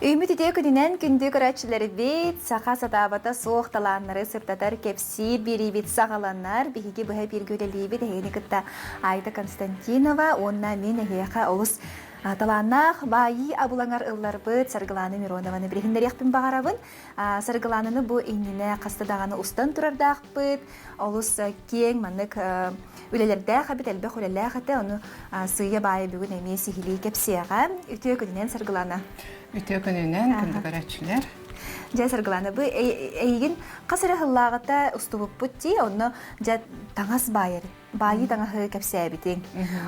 Үүммүт үтүө күнүнэн күндү көрөөччүлэрбит, саха сатаабата суох талааннары сырдатар кэпсиир биэриибит саҕаланар. Биһиги быһа бииргэ үлэлиибит эһигини кытта Айта Константинова уонна мин эһиэхэ олус талааннаах баайыы абылаҥар ылларбыт Саргылаана Миронованы билиһиннэриэхпин баҕарабын. Саргылаананы бу иннинэ хаста даҕаны устан турардаахпыт. Олус киэҥ маннык үлэлэрдээх эбит, элбэх үлэлээх этэ. Ону сыыйа-баайа бүгүн эмиэ сиһилии кэпсиэҕэ. Үтүө күнүнэн, Саргылаана. Үтүө күнүнэн, күндү көрөөччүлэр. Дьэ, Саргылаана, бу эйигин хас эрэ сыллааҕыта устубуппут дии, онно дьэ таҥас баайар баайыы таҥаһы кэпсээбитиҥ.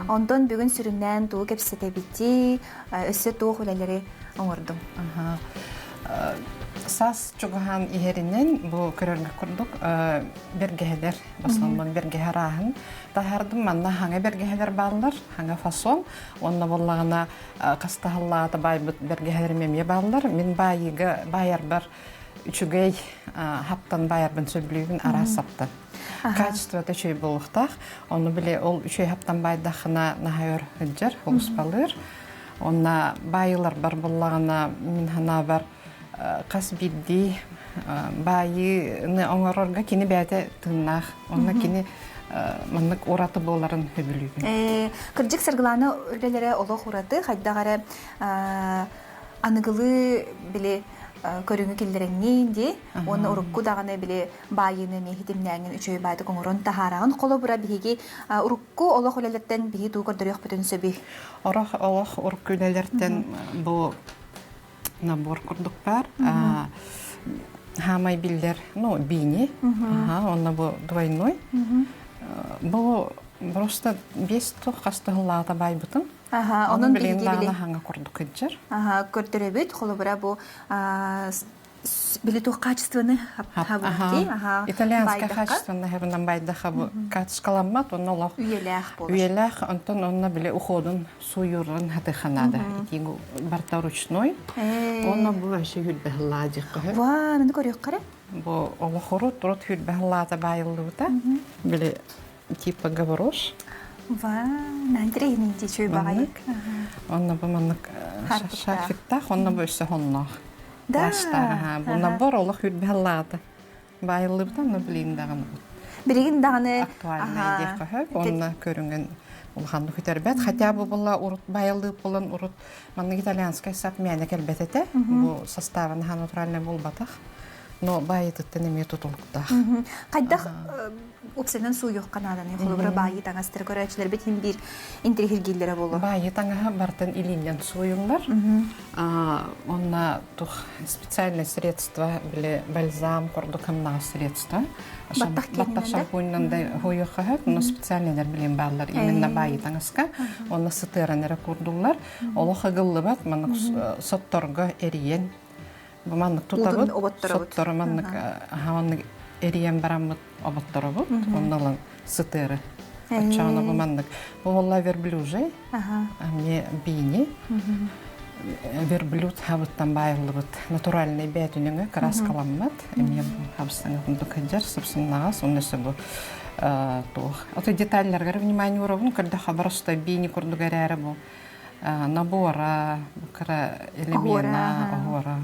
Онтон бүгүн сүрүннээн тугу кэпсэтэбитий, өссө туох үлэлэри оҥордуҥ? Саас чугаһаан иһэринэн бу көрөргө курдук бэргэһэлэр, основном бэргэһэ арааһын таһаардым. Манна хаҥа бэргэһэлэр бааллар, хаҥа фасон. Уонна буоллаҕына хастаһаллаата баайбыт бэргэһэлэрим эмиэ бааллар. Мин баайыыга баайарбар үчүгэй хаптан баайарбын сөбүлүүбүн араас саптан. Качествота үчүгэй буолуохтаах. Ону били ол үчүгэй хаптан баайдаххына наһаа өр сылдьар, холуспалыыр. Онна баайыларбар буллаҕына мин санаабар хас биирдии баайыыны оҥорорго кини бэйэтэ тыыннаах. Онно кини маннык ураты буоларын сөбүлүүбүн. Кырдьык Саргылаана үлэлэрэ олох ураты, хайдах эрэ аныгылыы били көрүҥү киллэрэҥниин дии уонна урукку даҕаны били баайыыны эмиэ хитимнээҥҥин үчүгэй баайдык оҥорон таһаараҕын. Холобура, биһиги урукку олох үлэлэртэн биһи тугу көрдөрүөхпүтүн сөбүй? Орох олох урукку үлэлэртэн бу набор курдук баар. Хаамай биллэр, ну, бини, онно бу двойной. Бу просто бес тух хастыһыллаата байбытым. Онон билигин даҕаны хаҥа курдук кыдьар. Көрдөрөбүт, холобура бу били туох качествоны хабыти итальянскай качествоны хабынан байдаха бу качестволаммат онно олох үйэлээх буолар үйэлээх онтон онно били уходун суйурун хатыханаада итин барта ручной онно бу вообще хүрбэһыллаа дьиккөһө ва маны көрүөххэ бу олохору турут хүрбэһыллаата баайыллыбыта били типа говорош ва наантерейнин тичүй багайык онно бу маннык шарфиктаах онно бу өссө хонноох Да. Плащтааҕа бу набор олох үрбэһэллаата. Баайыллыбыта онно билигин даҕаны Билигин даҕаны актуальнай диэххэ сөп. Онно көрүҥүн улаханнык үтэрбэт. Хотя бы була урут байыллыып булан урут маннык итальянскай сап мээнэ кэлбэт этэ. Бу состава наһаа натуральнай буолбатах. Но баайытыттан эмиэ тутулуктаах. Хайдах упсанан сууйуохха нааданы холобура баайыы таҥастары көрөөччүлэрбит иһин биир интириһиргииллэрэ буолуо. Баайыы таҥаһа бартан илииннэн сууйуллар. Онно тух специальное средство били бальзам курдук хамнаҕас средство. Баттах шампуньнан да хуйуохха сөп, но специальныйлар билин бааллар именно баайыы таҥаска. Онно сытыаран эрэ курдуллар. Олох ыгыллыбат, маннык сотторго эрийэн Бу маннык тутабыт, соттору маннык маннык эрийэн бараммыт оботторобут, онно ылан сытыары. Оччоҕуна бу маннык. Бу буолла верблюжий, мне бини. Верблюд хабыттан баайыллыбыт натуральный бээтүнүҥэ краскаламмыт. Эмиэ бу хабыстаҥа курдук сылдьар, сыпсыннаҕас, онно өссө бу туох. Ото детальларгар внимание уурабын, көрдөххө просто бини курдук эрээри бу набора, кыра элемена, оһуора.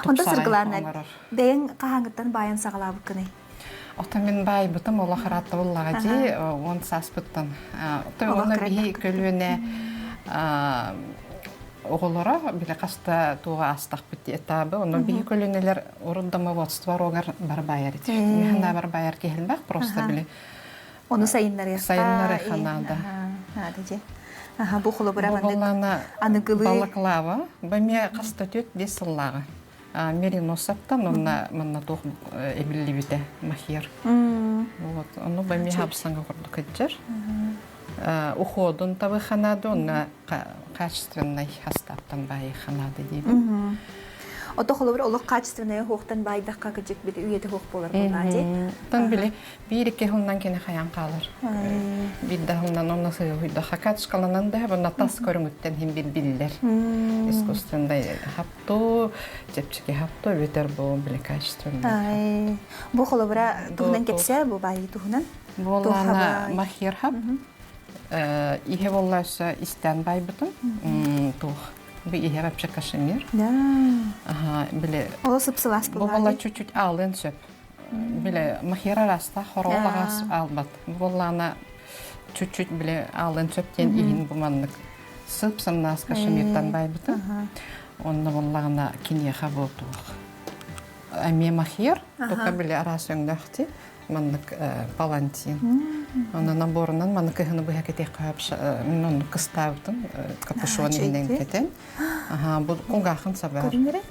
Онтон Саргылаана, бэйэҥ хаһааҥҥыттан баайан саҕалаабыккыный? Оттон мин баайбытым олох ыраатта буоллаҕа дии, 10 сааспыттан. Оттон уонна биһи көлүөнэ оҕолоро били хаста туоҕа аастахпыт этабы, онно биһи көлүөнэлэр урут домоводство оруогар бар баайар ити. Мин бар баайар киһилбэх, просто били Ону сайыннарыахха сайыннарыахха наада. Наада дьэ. Аха, бу холобура Бу маннык буоллаана аныгылыы балаклава. Бу эмиэ хаста түөрт биэс сыллааҕы. Мериносаттан онно манна туох эбиллибитэ махер. Вот, ону бу эмиэ хапсаҥа курдук кыдьар. Уходун табы ханаады, онно качественный хастаптан баайы ханаады диибин. Ото холобура олох качественная хуохтан баайдахха кыдьык били үйэтэ хуох буолар буоллаа дии. Тан били Биир-икки сылынан кини хайан хаалар. Биир да сылынан онно сыһыйда хакачкаланан да bunна тас көрүҥүттэн хин бил биллэр. Искусственный хапту, чэпчэки хапту эбэтэр бу били качественный. Бу холобура туһунан кэпсээ бу баайы туһунан. Буоллаана махер хап. Иһэ боллааса истэн байбытым. Туох. Бу иһэ вообще кашемир. Да. Ага, били Олус сып-сылаас бу буоллаҕа буолла дии. чуть-чуть аалыан сөп. Били махера араастаах хороҕол аҕаас аалбат. Бу буоллаҕына чуть-чуть били аалыан сөп диэн иһин бу маннык сып-сымнаас кашемиртан байбытым. Онно буоллаҕына киниэхэ бу туох эмиэ махер, только били араас өҥнөөх маннык палантин. Онно наборунан маны кыһыны быһа кэтиэххэ мин оннук кыстаабытым капюшон иһинэн кэтэн. Аха, бу кулгаахын сабар. Көрүҥнэрэ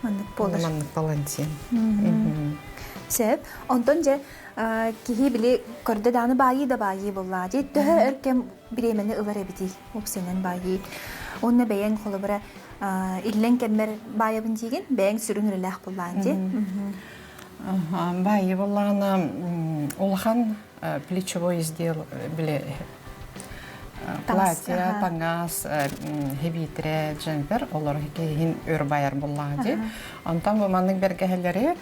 маннык буолар. Маннык палантин. Сөп. Онтон дьэ киһи били көрдө даҕаны баайыы да баайыы буоллаа дии. Төһө өр кэм бириэмэни ылар эбитий уопсайынан баайыы. Уонна бэйэҥ холобура иллэҥ кэммэр баайабын диигин, бэйэҥ сүрүн үлэлээх буоллаан дии. Баайыы буоллаҕына улахан плечевой издел били платье, таҥас, хебиитирэ, джемпер олор иһин өр байар буоллаҕа дии. Онтон бу маннык бэргэһэлэри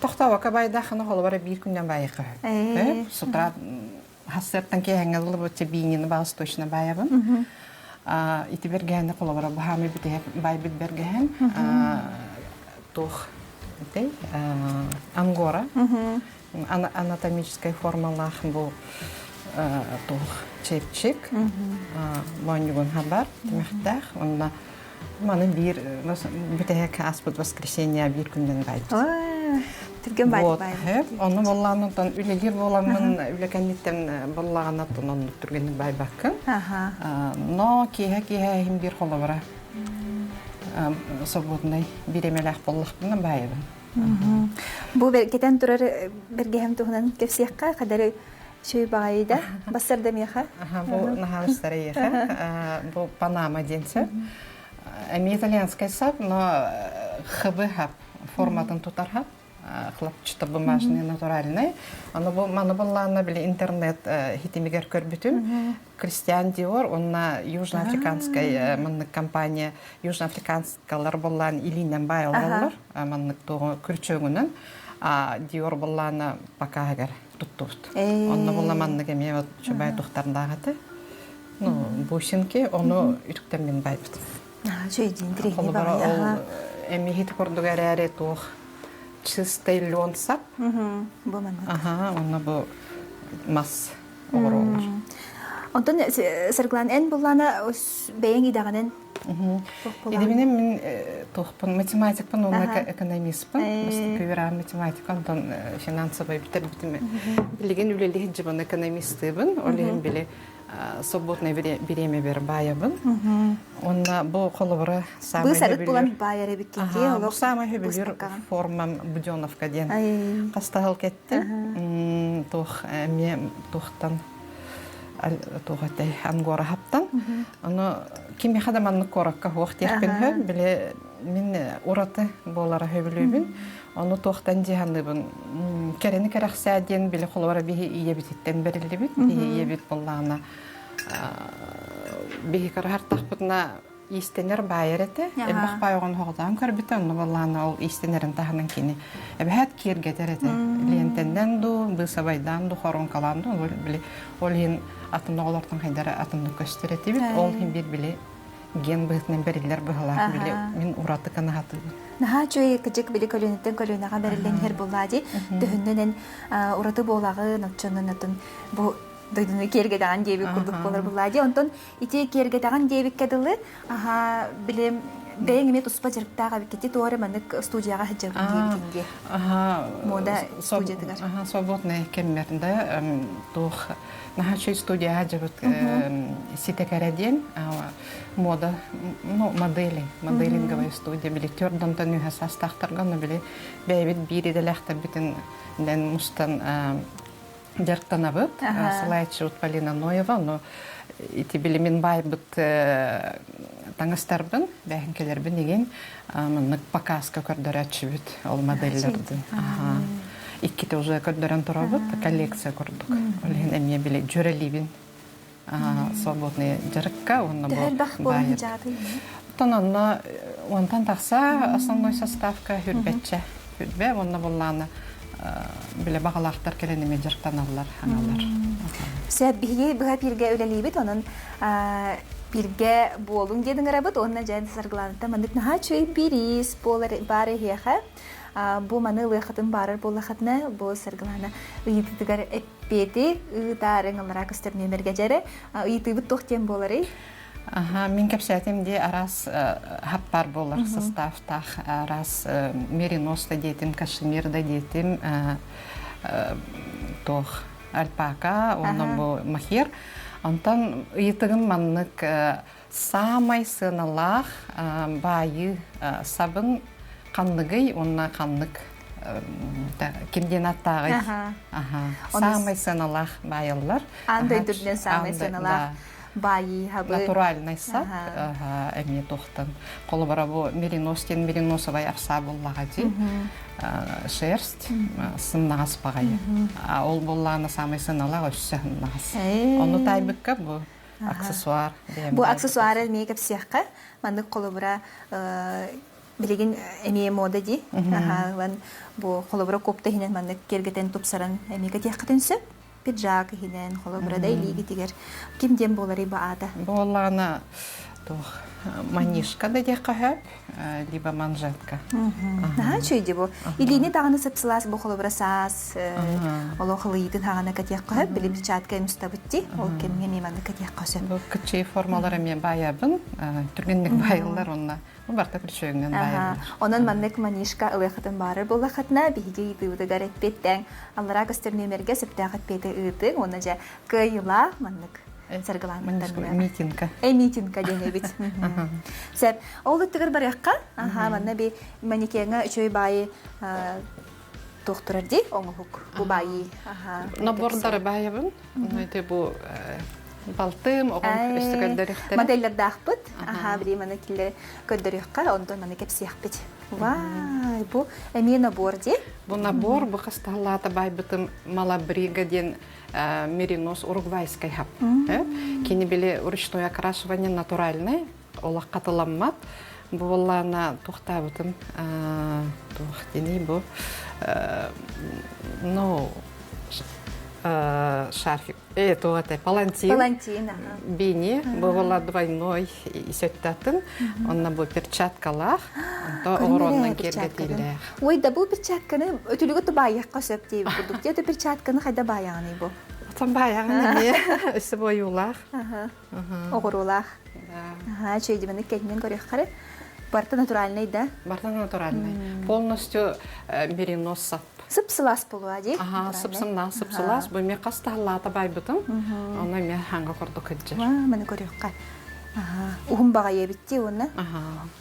тохтообокко байдаахына холобура биир күннэн байыахха сөп. С утра хассыаттан киэһэҥҥэ ыллыбытча биинини баҕас точно баайабын. Ити бэргэһэни холобура баһаамай бүтэһик байбыт бэргэһэм туох этэй ангора анатомическай формалаах бу туох чепчик моонньугун хабар тимэхтээх онно Маны биир бүтэһик ааспыт воскресенье биир күннэн байбыт. Түргэн Вот, баайбыт. Онно боллааннан үлэлиир буоламмын үлэ кэнниттэн боллаҕына оннук түргэнник байбаккын. Но киэһэ-киэһэ иһин биир холобура свободнай бириэмэлээх буоллахпына баайабын. Бу кэтэн турар бэргэһэм туһунан кэпсиэххэ хадары Үчүгэй баҕайы да, бассар да миэхэ. Бу наһаа эйиэхэ. Бу Панама диэн сөп. Эмиэ итальянскай сап, но хб хап форматын тутар хап. Хлопчато бумажный натуральный. Аны бу маны буллаана били интернет хитимигэр көрбүтүм. Кристиан Диор, онна южноафриканскай маннык компания южноафриканскалар буллаан илиинэн баайыллаллар. Маннык туоҕу күрчөҥүнэн. Диор буллаана покаһыгар туттубут. Онно була маннык эмиэ вот чубай тухтардаах этэ. Ну, бусинки, ону үтүктэн мин байбыт. Чөйдиин тирихни Холобура ол эмиэ хит курдук эрээри туох чистай лен сап. Бу маннык. Аха, онно бу мас оҕуруолар. Онтон Саргылан эн буллаана бэйэҥ идэҕинэн Идибинэн мин туохпун математикпын уонна экономистпын. Бастакы үөрэҕим математика, онтон финансовый бүтэрбитим. Билигин үлэлии сылдьыбын экономистыыбын. Ол иһин били свободное бириэмэбэр баайабын. Уонна бу холобура саамай Быыс булан баайар эбиккин дии олох саамай сөбүлүүр формам буденовка диэн хастаһыл кеттим. Туох эмиэ туохтан туох этэй ангора хаптан Ону кимиэхэ да маннык куоракка суох диэхпин сөп. Били мин ураты буолара сөбүлүүбүн. Ону туохтан дии саныыбын. Кэрэни кэрэхсээ диэн били холобура биһи ийэбититтэн бэриллибит. Биһи ийэбит буоллаҕына биһи кыраһартахпытына иистэнэр баайар этэ. Элбэх баай оҕону хоҕутаан көрбүтэ. Онно буоллаҕына ол иистэнэрин таһынан кини эбэһээт киэргэтэр этэ. Лиэнтэннэн дуу, быысабайдаан дуу, хоруоҥкалаан дуу, били ол иһин атын оҕолортон хайдара атыннык көстөр этибит. Ол иһин биир били ген быһыытынан бэриллэр быһылаах били мин ураты канаһатыбын. Наһаа үчүгэй кыдьык били көлүөнэттэн көлүөнэҕэ бэриллэн иһэр буоллаа дии. Төһөннөн ураты буолаҕын, оччонон атын бу дойдуну киэргэтэҕин диэбит курдук буолар буоллаа дии. Онтон ити киэргэтэҕин диэбиккэ дылы, аха били бэйэҥ эмиэ туспа дьарыктаах эбиккити туора маннык студияҕа сылдьабын диэбитиҥ дии. Мода студиятыгар. Аха, свободный кэммэр да туох наһаа үчүгэй студияҕа дьабыт ситэ диэн мода ну модели моделинговая студия били төрдонтон үһэ састаахтарга ону били бэйэбит биир идэлээхтэрбитин мустан дьарыктанабыт салайааччыбыт Полина Ноева ону ити били мин баайбыт таҥастарбын бээһиҥкэлэрбин игин маннык показка көрдөрөөччүбүт ол моделлэрдин иккитэ уже көрдөрөн турабыт коллекция курдук ол иһин эмиэ били дьүөрэлиибин свободный дьарыкка уонна бу Оттон онно уонтан тахса основной составка хүрбэччэ хүрбэ уонна буллаана биле баҕалаахтар кэлэн эмиэ дьарыктаналлар аналлар. Сөп биһиги быһа пииргэ үлэлиибит онон. Бииргэ буолуҥ диэн ыҥырабыт уонна дьэ Саргылааныттан маннык наһаа үчүгэй бириис буолар баар эһиэхэ. Бу маны ылыаххытын баарар буоллаххытына, бу Саргылаана ыйытыытыгар эппиэти ыытаарыҥ аллараа көстөр нүөмэргэ дьэрэ. Ыйытыыбыт туох диэн буоларый? Аха, мин кэпсээтим дии араас хаппар буолар составтаах араас меринос да диэтим, кашемир да диэтим, туох альпака, уонна бу махер. Онтон ыйытыгым маннык саамай сыаналаах баайыы сабын ханныгый уонна ханнык ким диэн аттааҕый? Саамай сыаналаах баайаллар. Аан дойду үрдүнэн саамай сыаналаах баайыы хабы. Натуральный сап эмиэ туохтан. Холобура бу меринос диэн мериносовай арсаа буоллаҕа дии. Шерсть сымнаҕас баҕайы. Ол буоллаҕына саамай сыаналаах өссө сымнаҕас. Ону таайбыкка бу аксессуар. Бу аксессуары эмиэ кэпсиэххэ. Маннык холобура билигин эмиэ мода дии. Аха, бу холобура куопта иһинэн маннык киэргэтэн тупсаран эмиэ кэтиэххитин сөп. Пиджак иһинэн холобура да илиигитигэр ким диэн буоларый бу аата? Буоллаҕына туох манишка да диэххэ сөп, либо манжетка. Наһаа үчүгэй дии бу. Илиини даҕаны сып-сылаас бу холобура саас олох ылыйыытын хаҕана кэтиэххэ сөп. Били перчатка эмстабыт дии. Ол кэмҥэ эмиэ маннык кэтиэххэ сөп. Бу кыччый формалар эмиэ баайабын. Түргэнник баайыллар онно. Бу барта күрүчүөгүнэн баайыллар. Онон маннык манишка ылыаххытын баарар буоллаххытына, биһиги ыйытыыбытыгар эппиэттээн аллараа көстөр нүөмэргэ сөптөөх эппиэти ыытыҥ уонна дьэ кыайыылаах маннык саргылааннар Митинка. Э, митинка диэн эбит. Сөп. Ол өттүгэр барыахха. Аха, манна би манекеҥҥа үчүгэй баайы туох турар дии оҥоһук бу баайы. Аха. Набордары баайабын. Ити бу балтым, оҕом өссө көрдөрүөхтэрэ. Моделлердаахпыт. Аха, били маны киллэ көрдөрүөххэ, онтон маны кэпсиэхпит. Вай, бу эмиэ набор дии. Бу набор, бу хастаалаата байбытым Малабрига диэн меринос уругвайскай хап. Кини били ручное окрашивание натуральный, олох хатыламмат. Бу буоллаана туохтаабытым туох диний бу ну шарфик туох этэй палантин палантин бини бу буолла двойной исөттатын онно бу перчаткалаах онто оҕороннон киэргэтиилээх Ой, да бу перчатканы өтүлүгү тубаайахха сөп диэбит курдук. Дьэ, перчатканы хайда баайаҕыный бу? Отон баайаҕын эмиэ өссө буойуулаах. Оҕуруулаах. Аха, чөйдүмэни кэннин көрүөххэ Барта натуральный да? Барта натуральный. Полностью меринос сап. Сып-сылаас буолуа дии. Аха, сып-сымнаах сып-сылаас. Бу эмиэ хас таһаллаата байбытым. Онно эмиэ хаҥга курдук кыдьыр. Маны көрүөххэ. Уһун баҕайы эбит дии уонна.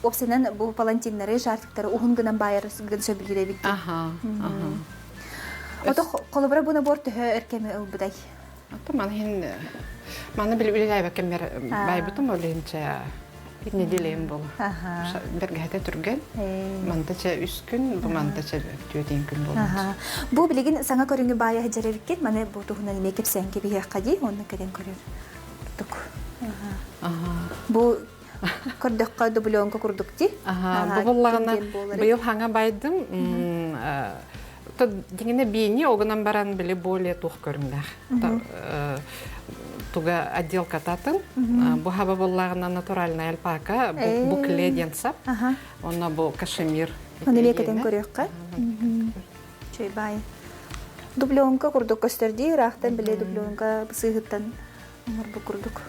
Уопсайынан бу палантиннары, шарфиктары уһун гынан баайар гын сөбүлүүр эбит дии. Аха, аха. Ото холобура бу набор төһө өр кэми ылбытай? Ото маны хин маны били үлэлээбэт кэммэр байбытым ол иһинчэ bir неделям буола. Бэргэһэтэ түргэн. Манта чэ үс күн, бу манта чэ түөтийн күн буолар. Бу билигин саҥа көрүҥү баайа сылдьар эбиккин, маны бу туһунан эмиэ кэпсээн кэбиһиэххэ дии, онно кэлэн көрөр. Курдук. Бу көрдөххө дубленка курдук дии. Бу буллаҕына быйыл хаҥа байдым. Дьиҥинэ биини огунан баран били более туох көрүҥнээх. Туга отделкататын. Бу хаба буллаҕына натуральная альпака, букле диэн сап. Онно бу кашемир. Оны лекетен көрүөххэ. Чөй бай. Дубленка курдук көстөр дии, ыраахтан били дубленка сыыһыттан оҥорбут курдук.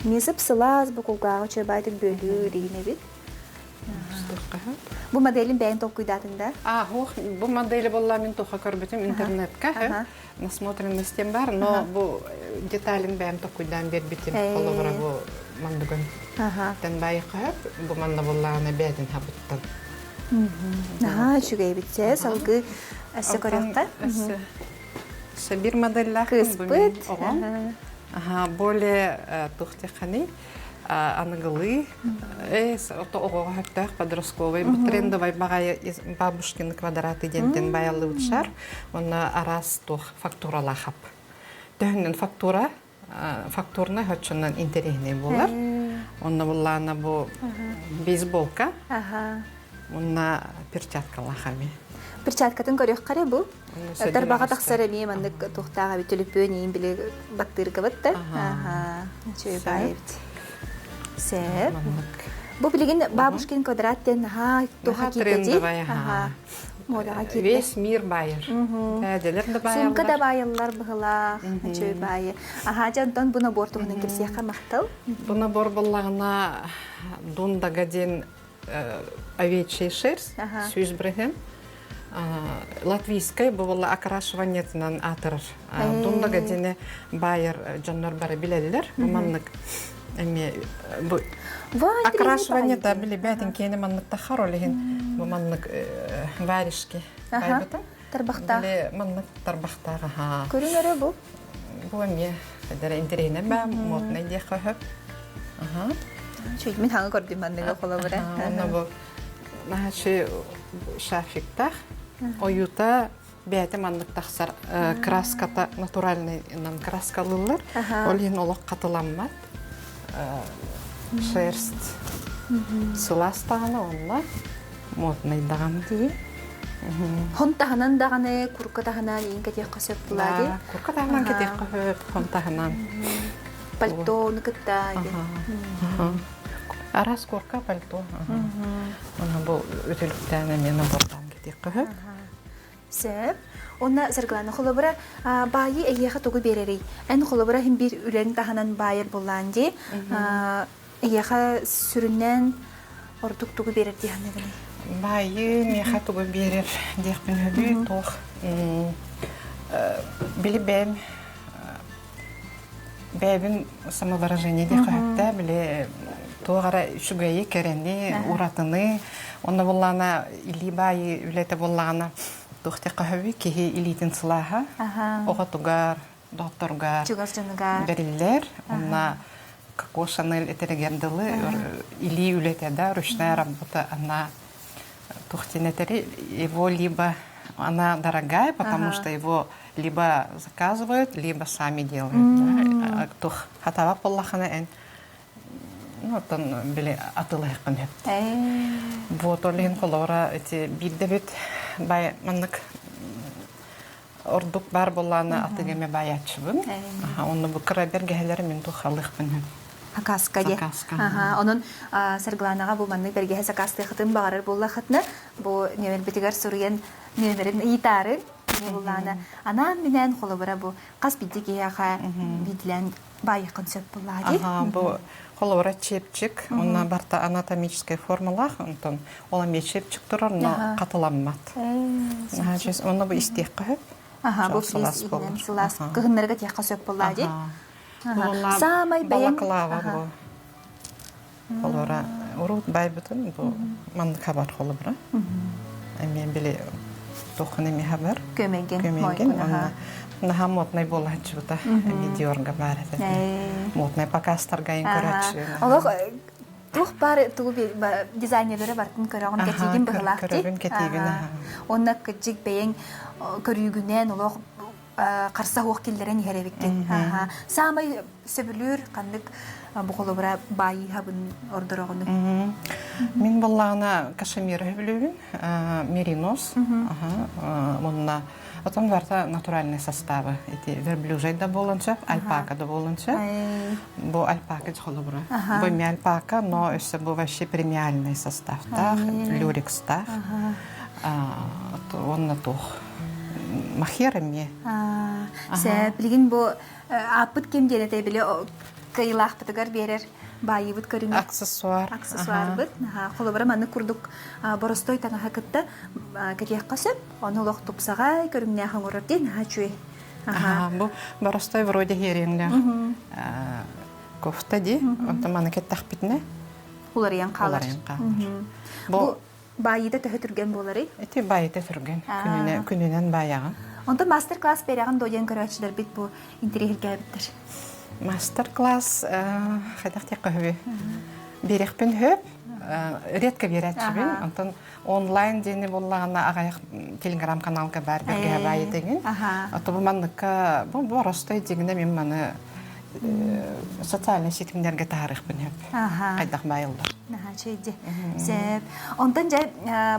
Миэсэп сылаас бу кулгааҕы чөй байтык бүөлүү диин эбит. Бу моделин бэйэҥ толкуйдаатыҥ да? А, ох, бу модели буолла мин туха көрбүтүм интернетка. Насмотренность диэн бар, но бу деталин бэйэм толкуйдаан биэрбитим. Холобура бу мандыгын. Тэн байыхха бу манна буоллаҕына бэйэтин хабыттан. Наһаа үчүгэй эбит сэ, салгыы өссө көрүөххэ. Өссө бир моделлаах Кыыспыт. оҕом. Аха, более туох диэххиний аныгылыы оҕоҕо сөптөөх подростковый трендовай баҕайы бабушкины квадраты диэнтэн байаллыбыт шар уонна араас туох фактуралаах хап төһөннөн фактура фактурнай хоччунан интэриэһинэй буолар онно буллаана бу бейсболка уонна перчаткалаах ами перчаткатын көрүөххэ бу. Тарбаҕа тахсар эмиэ маннык туохтаах эбит түлүпүөн иин били баттыыргабыт да. Аха. Үчүгэй баай эбит. Сөп. Бу билигин бабушкин квадрат диэн наһаа туха киирдэ Аха. Модаҕа киирдэ. Весь мир байыр. Тээдэлэр да байаллар. Сумка да байаллар быһылаах. Үчүгэй баайы. Аха, дьэ онтон бу набор туһунан кэпсиэххэ махтал. Бу набор буллаҕына Дундага диэн овечья шерсть, 100 бырыһын. Латвийскай бу буолла окрашиваниетынан аатырар. Дундага диэни байар дьоннор бары билэллэр. Бу маннык эми бу окрашиваниета билибэтин киэни маннык тахар ол иһин бу маннык варежки байбытым. Тарбахтаах. Били маннык тарбахтаах аха. Көрүҥ эрэ бу. Бу эмиэ эдэр интэриэһинэй баа моднай диэххэ сөп. Аха. Чуй мин хаҥа көрдүм манныга холобура. Онно бу наһачы шафиктаах ойуута бэйэтэ маннык тахсар краската натуральныйынан краскалыыллар. Ол иһин олох хатыламмат. Шерсть сылаас даҕаны онно моднай даҕаны дии. Хон таһынан даҕаны курка таһынан иин кэтиэххэ сөп булаа дии. Курка таһынан кэтиэххэ сөп, хон таһынан. Пальтону кытта. Араас курка, пальто. Онно бу үтүлүктээн эмиэ набордаан кэтиэххэ сөп. Сөп. Онно Саргылана холобура баайы эйиэхэ тугу биэрэрий? Эн холобура иһин биир үлэҥ таһынан баайар буоллаан дии. Эйиэхэ сүрүннээн ордук тугу биэрэр дии саныыгыный? Баайы миэхэ тугу биэрэр диэхпин сөбүй туох били бэйэм бэйэбин самовыражение диэххэ сөптөө били туох эрэ үчүгэйи кэрэни уратыны онно буоллаҕына илии баайы үлэтэ буоллаҕына туох диэххэ сөбүй киһи илиитин сылааһа оҕотугар доҕотторугар чугас дьонугар бэриллэр онно Коко Шанель этэригэр дылы илии үлэтэ да ручная работа она туох диэн этэри его либо она дорогая потому что его либо заказывают либо сами делают туох хатаабат буоллаххына эн ну оттон били атыылаһыаххын сөп вот ол иһин холобура ити биирдэ бит бай маннык ордук баар буоллаҕына атыга эмэ баайааччыбын. Онно бу кыра бэргэһэлэри мин тухалыахпын сөп. Сакааска диэ. Сакааска. Онон Саргылаанаҕа бу маннык бэргэһэ сакаастыахытын баҕарар буоллахытына, бу нүөмэрбитигэр суруйан нүөмэрин ыйытаары буоллаҕына, анаан-минээн холобура бу хас биирдии киһиэхэ биирдилээн баайыаххын сөп буоллаҕа дии. Бу холобура чепчик, онно барта анатомическай формалаах, онтон ол эмиэ чепчик турар, но хатыламмат. Онно бу истиэххэ сөп. Аха, бу флис иһинэн сылаас кыһыннарга тиэххэ сөп буоллаа дии. Саамай бэйэҥ Балаклава бу. Холобура, урут байбытын бу маннык хабар холобура. Эмиэ били туоххун эмиэ хабар. Көмөйгин. Көмөйгин. Онно наһаа моднай буолааччыбыта. Эмиэ Диорга баар этэ. Моднай показтарга ин көрөөччү. Олох туох баар тугу дизайнердары бартын көрөҕүн кэтиигин быһылаах дии. Көрөбүн кэтиибин. Онно кырдьык бэйэҥ көрүүгүнэн олох харса суох киллэрэн иһэр эбиккин. Саамай сөбүлүүр ханнык бу холобура баайыыһабын ордороҕуну? Мин буоллаҕына кашемир сөбүлүүбүн, меринос, уонна отон барыта натуральный составы. Ити верблюжий да буолан сөп, альпака да буолан сөп. Бу альпака холобура. Бу эмиэ альпака, но өссө бу вообще премиальный составтаах, люрекстаах. Уонна туох махер эмиэ. Сэ, билигин бу ааппыт ким диэн этэй били кыайыылаахпытыгар биэрэр баайыыбыт көрүҥэ. Аксессуар. Аксессуарбыт. Холобура маннык курдук боростой таҥаһы кытта кэтиэххэ сөп. Ону олох тупсаҕай көрүҥнээх оҥорор диэн наһаа үчүгэй. Бу боростой вроде хиэриҥнээх кофта дии. Онтон маны кэттэхпитинэ уларыйан хаалар. Уларыйан хаалар. Бу Баайыыта төһө түргэн буоларый? Ити баайыта түргэн. Күнүнэн, күнүнэн баайаҕын. Онтон мастер-класс биэрэҕин дуо диэн көрөөччүлэрбит бу интэриэһиргээбиттэр. Мастер-класс хайдах диэххэ сөбүй? Биэриэхпин сөп. Редко биэрээччибин. Онтон онлайн диэни буоллаҕына аҕыйах телеграм-каналга баар бэргэһэ баайы дэгин. Ото бу манныкка бу боростой дигинэ мин маны Социальнай ситимнэргэ таһаарыахпын сөп. Хайдах баайыллар. Наһаа үчүгэй. Сөп. Онтон дьэ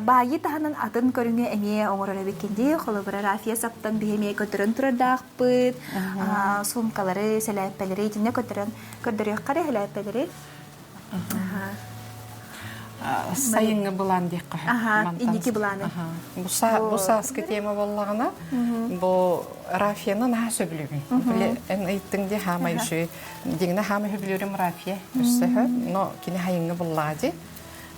баайыы таһынан атын көрүҥү эмиэ оҥорор эбиккин дии. Холобура, рафия саптан биһи эмиэ көтөрөн турардаахпыт. Суумкалары, сэлээппэлэри итиннэ көтөрөн көрдөрүөххэ эрэ сэлээппэлэри. Сайыҥҥы былаан диэххэ сөп. Инники былааны. Бу сааскы тема буоллаҕына, бу рафияны наһаа сөбүлүүбүн. Били эн ыйыттыҥ дии хаамай үчүгэй. Дьиҥинэ хаамай сөбүлүүрүм рафия өссө сөп, но кини хайыҥҥы буллаҕа дии.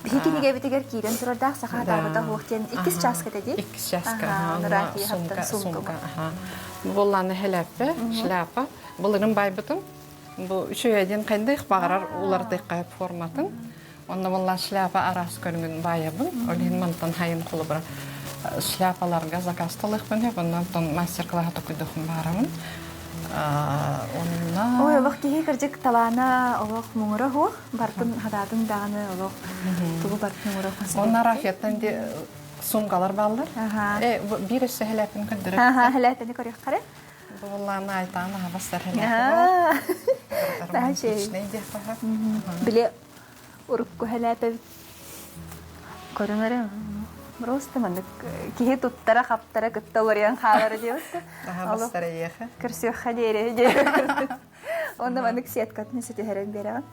Биһи кинигэбитигэр киирэн турардаах саха хатаабыта суох диэн иккис чааска этэ дии. Иккис чааска. Сумка, сумка. Буоллааны хэлэппэ, шляпа. Былырын байбытым. Бу үчүгэй диэн хайдах баҕарар уларытыахха сөп форматын. Онно буоллаан шляпа араас көрүҥүн баайабын. Ол иһин мантан хайын холобура шляпаларга заказталыахпын сөп. Онно онтон мастер-класс токуйдуохпун баарабын. Онно... Ой, олох киһи кырдьык талаана олох муҥура суох. Бартын хадаатын даҕаны олох тугу бартын муҥура Онно рафияттан ди сумкалар бааллар. Э, биир өссө хэлээппин көрдөрөр. Аха, хэлээппини көрүөххэ Буоллаана айтаан аһабастар Били урукку хэлээпэбит көрүҥ эрэ просто маннык киһи туттара хаптара кытта уларыйан хаалара диэбит. Аһабастар эйиэхэ. Көрсүөххэ диэри диэри. Онно маннык сеткатын ситиһэрэн биэрэҕин.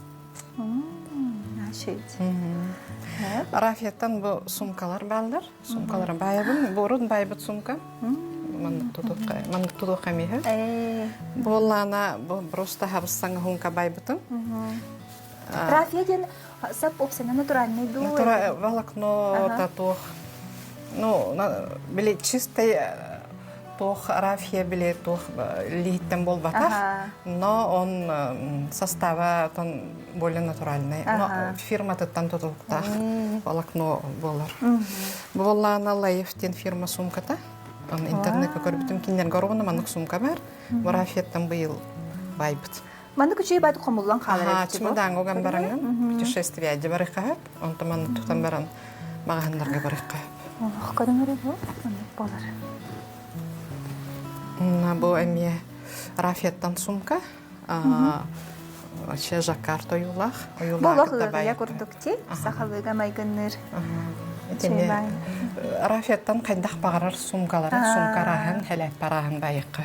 Рафияттан бу сумкалар бааллар. Сумкалары баайабын. Бурун байбыт сумка. Маннык тутуохха, маннык тутуохха эмиэ. Буоллаана бу просто хабыссаҥа хунка байбытым. Рафия диэн сап опсана натуральный дуу? Натура волокно татуох. Ну, били чистой туох рафия били туох лиһиттэн буолбатах, но он состава тон более натуральный. Но фирматыттан тутулуктаах волокно буолар. Буоллаана Лаев диэн фирма сумката. Интернетке көрбүтүм кинилэргэ оруобуна маннык сумка бар. Бу рафияттан быйыл байбыт. Маннык үчүгэй баайдык хомуллан хаалар эбит. Чемодаҥҥа уган бараҥҥын путешествие барыхха онтон маннык тутан баран маҕаһыннарга барыахха Олох көрүҥ бу маннык буолар. Бу эмиэ рафияттан сумка. Вообще жаккард ойуулаах. Бу олох ыарыйа курдук ти сахалыыга майгынныыр. Итини рафияттан хайдах баҕарар сумкалары, сумка арааһын, хэлээппэ арааһын байыахха.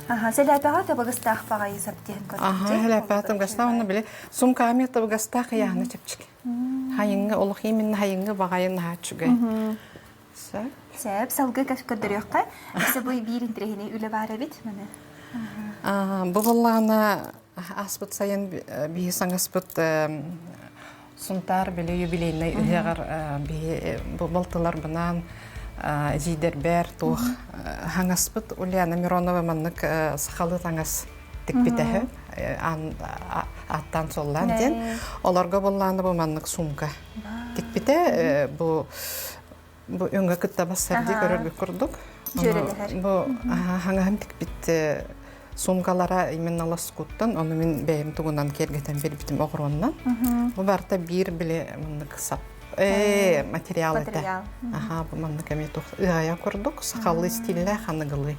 Аха, сэлээпэҕэ табыгастаах баҕайы сап диэн көрдүк. Аха, хэлээппэҕэ табыгастаах уонна били сумкаҕа эмиэ табыгастаах ыйааһына чэпчэки. Хайыҥҥы олох именно хайыҥҥы баҕайы наһаа үчүгэй. Сөп. Сөп, салгыы көрдөрүөххэ. Өссө бу биир интэриэһинэй үлэ баар эбит. Маны. Бу буоллаҕына ааспыт сайын биһи саҥаспыт Сунтаар били юбилейнай ыһыаҕар биһи бу балтыларбынаан эдьиийдэрбэр туох хаҥаспыт Ульяна Миронова маннык сахалыы таҥас тикпитэһэ ааттаан суоллаан диэн олорго буоллаана бу маннык сумка тикпитэ бу бу өҥө кытта бассар дии көрөргүт курдук бу хаҥаһым тикпит сумкалара именно лоскуттан ону мин бэйэм тугунан киэргэтэн биэрбитим оҕуруоннан бу барыта биир били маннык сап материал этэ. Аха, бу маннык эмиэ туох ыайа курдук сахалыы стиллээх аныгылыы.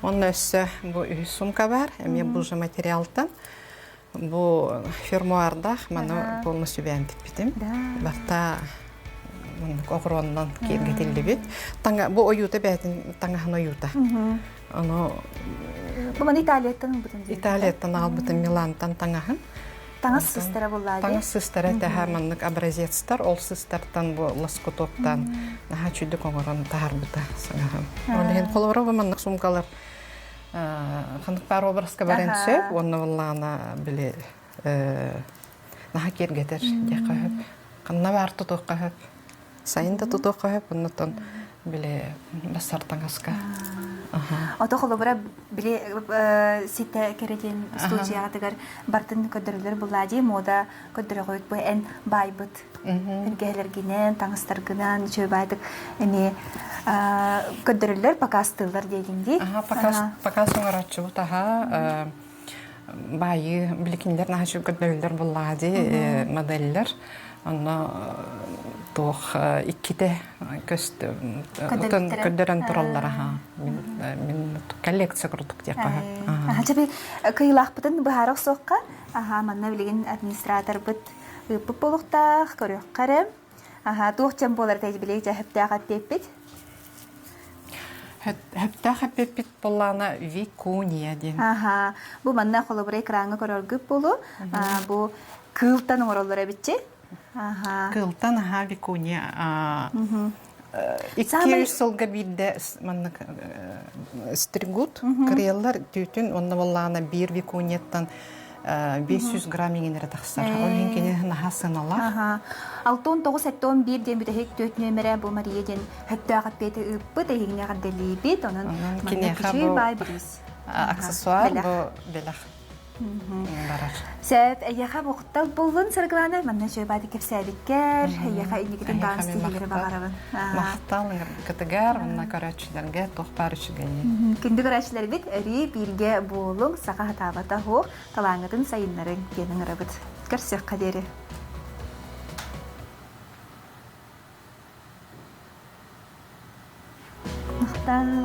Онно өссө бу үһүс сумка бар, эмиэ бу же материалтан. Бу фермуардаах маны полностью бэйэм тикпитим. Барта маннык оҕуруоннан киэргэтиллибит. Таҥа бу ойуута бэйэтин таҥаһын ойуута. Ону Бу маны Италияттан ылбытым Италияттан аҕалбытым Милантан таҥаһын. Таҥас сыстара буллаа Таҥас сыстара тэһэ маннык образецтар, ол сыстартан бу лоскутоктан наһаа үчүгдүк оҥорон таһаарбыта саҥаһым. Ол иһин холобура бу маннык сумкалар ханнык баар образка баран сөп уонна буоллаҕына били наһаа киэргэтэр диэххэ сөп. Ханна баар тутуохха сөп. Сайын да тутуохха сөп, оннуттан били бассар таҥаска. Ото холобура били ситэ кэрэтин студияҕытыгар бартын көрдөрөлөр буллаа дии мода көрдөрөҕүт бу эн баайбыт тиргэһэлэргинэн таҥастаргынан үчүгэй баайдык эмиэ көрдөрөллөр покастыыллар диэгин дии показ показ оҥорооччубут аха баайыы били кинилэр наһаа үчүгэй көрдөрөллөр буллаа дии моделлэр. Онно туох иккитэ көстө көрдөрөн тураллар аха. Мин мин коллекция курдук диэххэ. Аха чэби кыйылаахпытын быһаара охсуохха. Аха манна билигин администраторбыт ыыппыт буолуохтаах, көрүөххэ эрэ. Аха туох дьон буолар этэй билиг дьэ эппиэппит. Хөптөөх эппиэппит буоллаҕына Викуния диэн. Аха бу манна холобура экраҥҥа көрөргүт буолу. Бу кыылтан оҥороллор эбитчи. Аха. Кыылтан аха Викуния Икки сылга биирдэ маннык стригут кырыйаллар түүтүн уонна буоллаҕына биир викунияттан 500 грамм иҥинэрэ тахсар. Ол иһин кини наһаа сыаналаах. 69 71 диэн бүтэһик түөрт нүөмэрэ бу Мария диэн хөптөөх эппиэти ыыппыт, эһигини эҕэрдэлиибит. Онон киниэхэ бу баай бириис. Аксессуар бу бэлэх. барар. Сөп, эйиэхэ махтал буоллун, Саргылаана, манна үчүгэй баады кэпсээбиккэр, эйиэхэ инникитин даҕаны ситиһиилэри баҕарабын. Махтал ыҥырбыккытыгар, уонна көрөөччүлэргэ туох баар үчүгэйи. Күндү көрөөччүлэрбит, өрүү бииргэ буолуҥ, саха сатаабата суох, талааҥҥытын сайыннарыҥ диэн ыҥырабыт. Көрсүөххэ диэри. Махтал.